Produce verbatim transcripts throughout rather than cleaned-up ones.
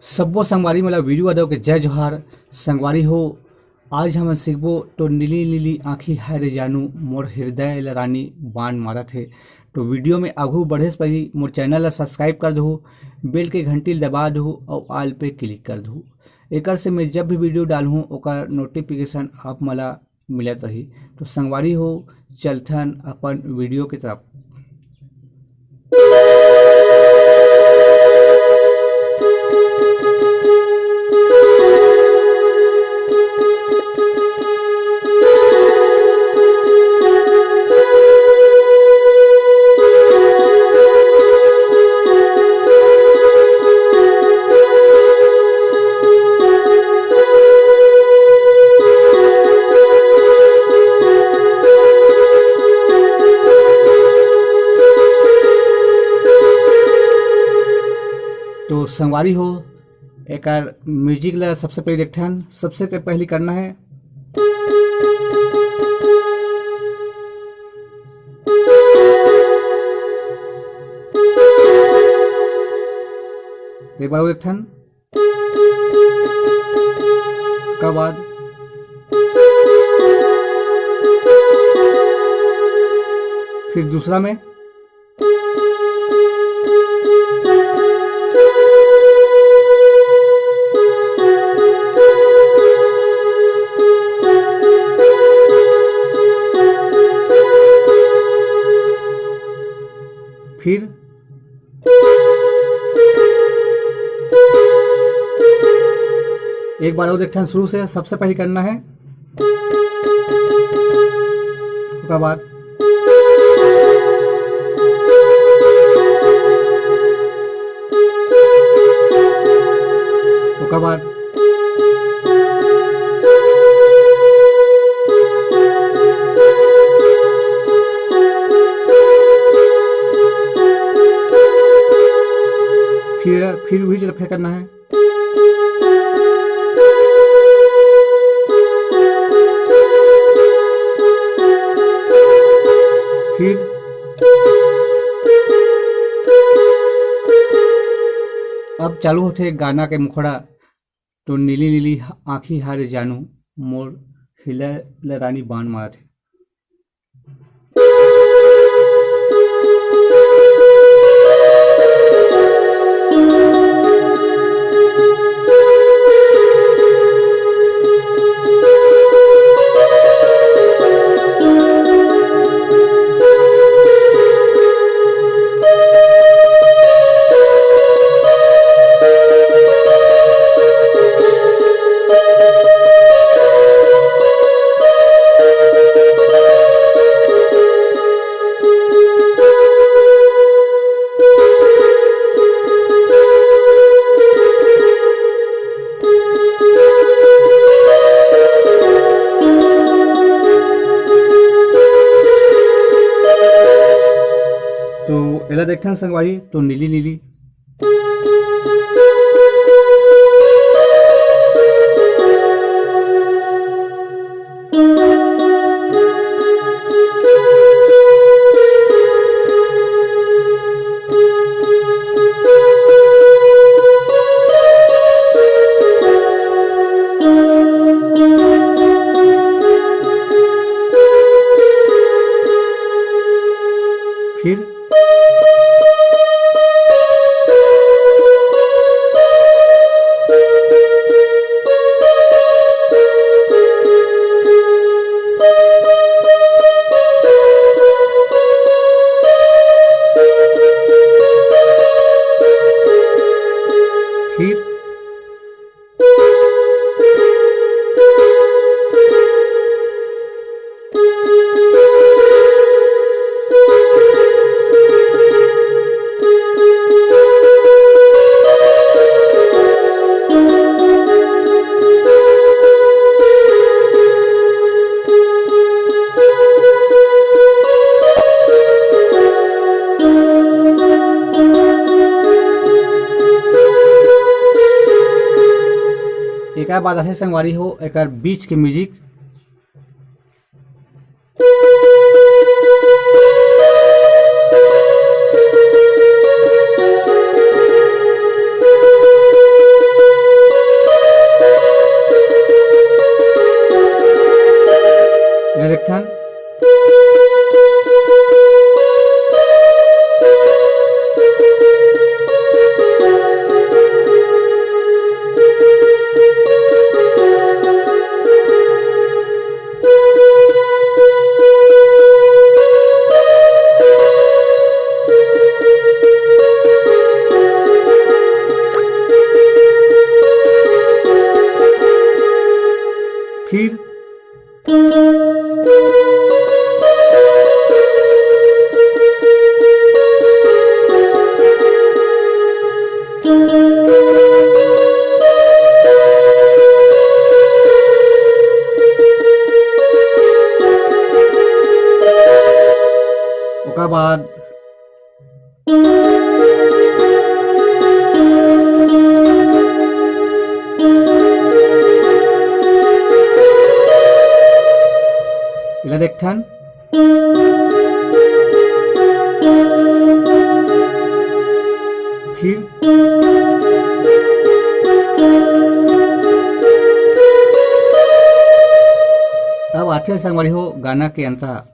सब्बो संगवारी मन ला वीरू यादव के जय जोहार। संगवारी हो, आज हमन सीखबो तो नीली नीली आँखी हाय रे जानू, मोर हृदय ल रानी बाण मारत हे। तो वीडियो में आगू बढ़े से पहली मोर चैनल ला सब्सक्राइब कर दहू, बेल के घंटी ल दबा दहू और ऑल पे क्लिक कर दहू। एकर से मैं जब भी वीडियो डालहूँ ओकर नोटिफिकेशन आप मन ला मिलत रही। तो संगवारी हो, चलथन अपन वीडियो की तरफ। तो संगवारी हो, एकर म्यूजिक ला सबसे पहले देखथन। सबसे के पहली करना है, एक बार और देखथन। का बाद फिर दूसरा में। फिर एक बार और देखते हैं, शुरू से सबसे पहले करना है। ओकर बाद ओकर बाद फिर फिर वही चीज फिर करना है। फिर अब चालू होथे गाना के मुखड़ा, तो नीली नीली आँखी हाय रे जानू, मोर हृदय ल रानी बाण मारत हे। तो एला देखथन संगवारी, तो नीली नीली। फिर फिर एकर बाद आथे संगवारी हो एकर बीच के म्यूजिक। ओकर बाद एला देखथन। फिर अब आथे संगवारी हो गाना के अंतरा।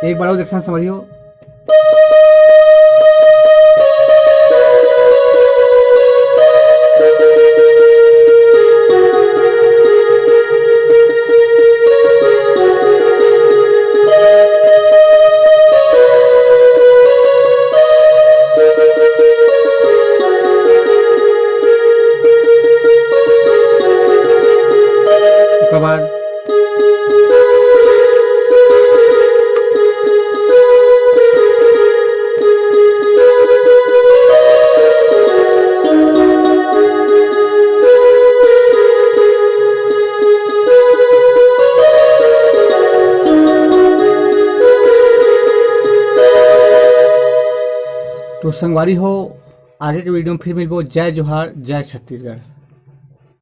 एक बार और देखथन संगवारी हो। ओकर बाद तो संगवारी हो, आगे के वीडियो में फिर मिलबो। जय जोहार, जय छत्तीसगढ़।